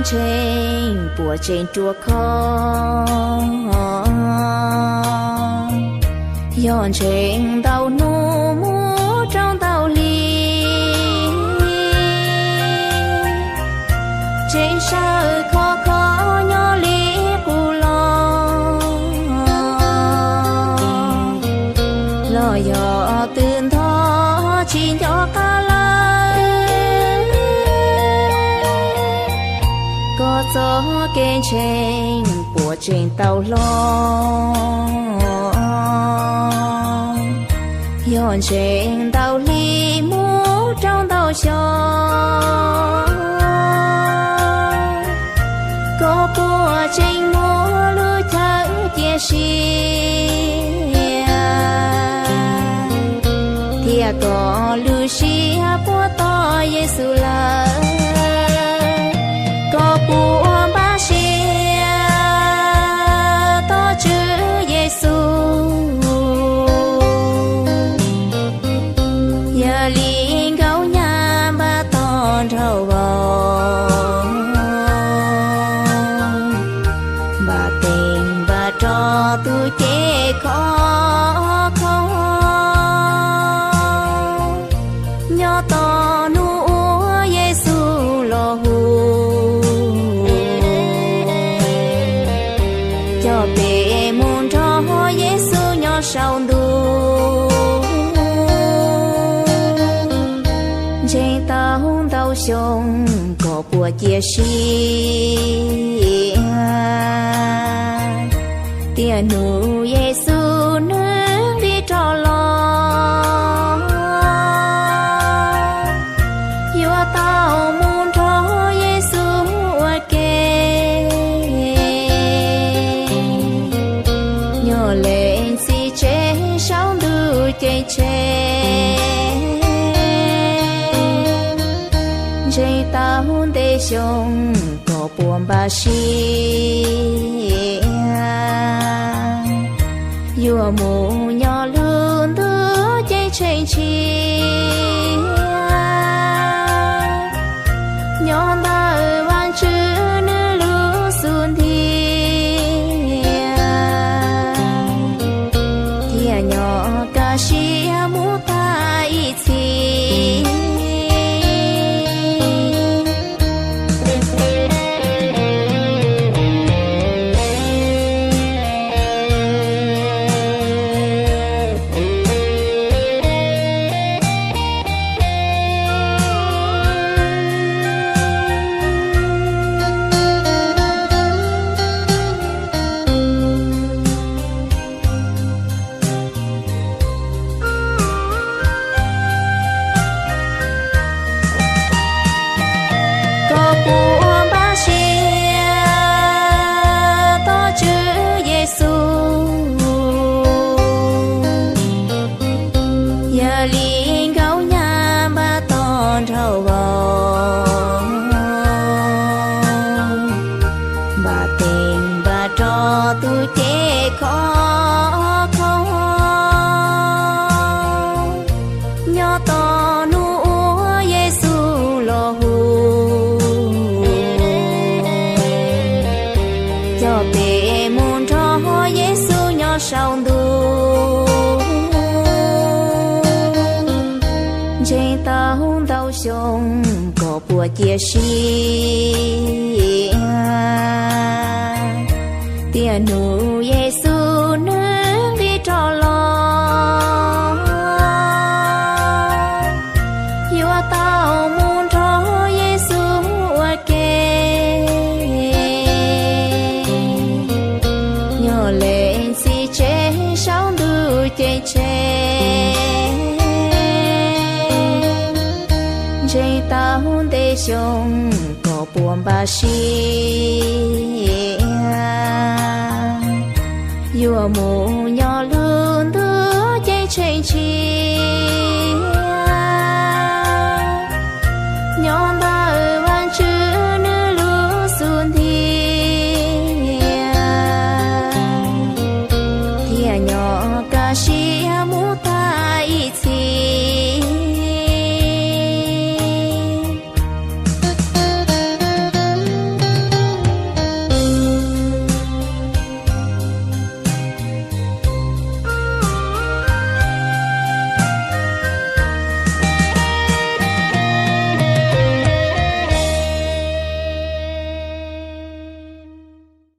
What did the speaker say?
Ntseeg puas tseem ruaj khov? Yog ntseeg ntau hnub mus rau ntau hli, tseem sawv khov kho nyob li qub los, los yog twb ntog tsis nco qab lawm, koj txoj kev ntseeg puas tseem tau hlob? Yog ntseeg ntau hli mus rau ntau xyoo, koj puas tseem muaj lub chaw cia siab, thiab koj lub siab puas tos Yexus lawm? Koj puas npaj siab tos Tswv Yexus, yog li nkauj nyab npaj tog nraug vauv, npaj teeb npaj rog tus cev khov kho, nyob tos hnub uas Yexus los hu, coj peb mus nrog Yexus nyob saum ntuj. Ntseeg tau ntau xyoo, koj puas cia siab tias hnub Yexus nws nqis rov los, yuav tau mus nrog Yexus ua ke, nyob leej txiv tsev saum ntuj ceeb tsheej? Ntseeg tau ntev xyoo, koj puas npaj siab yuav mus nyob lub ntuj ceeb tsheej tshiab, nyob ntawm Vajtswv nws lub xub ntiag, thiab nyob kaj siab mus tag ib txhis? Koj puas npaj siab tos Tswv Yexus, yog li nkauj nyab npaj tog nraug vauv, npaj teeb npaj rog tus cev khov kho, nyob tos hnub uas Yexus los hu, coj peb mus nrog Yexus nyob saum ntuj. Ntseeg tau ntau xyoo, koj puas cia siab tias hnub Yexus nws nqis rov los, yuav tau mus nrog Yexus ua ke, nyob leej txiv tsev saum ntuj ceeb tsheej? Ntseeg tau ntev xyoo, koj puas npaj siab yuav mus nyob lub ntuj ceeb tsheej tshiab?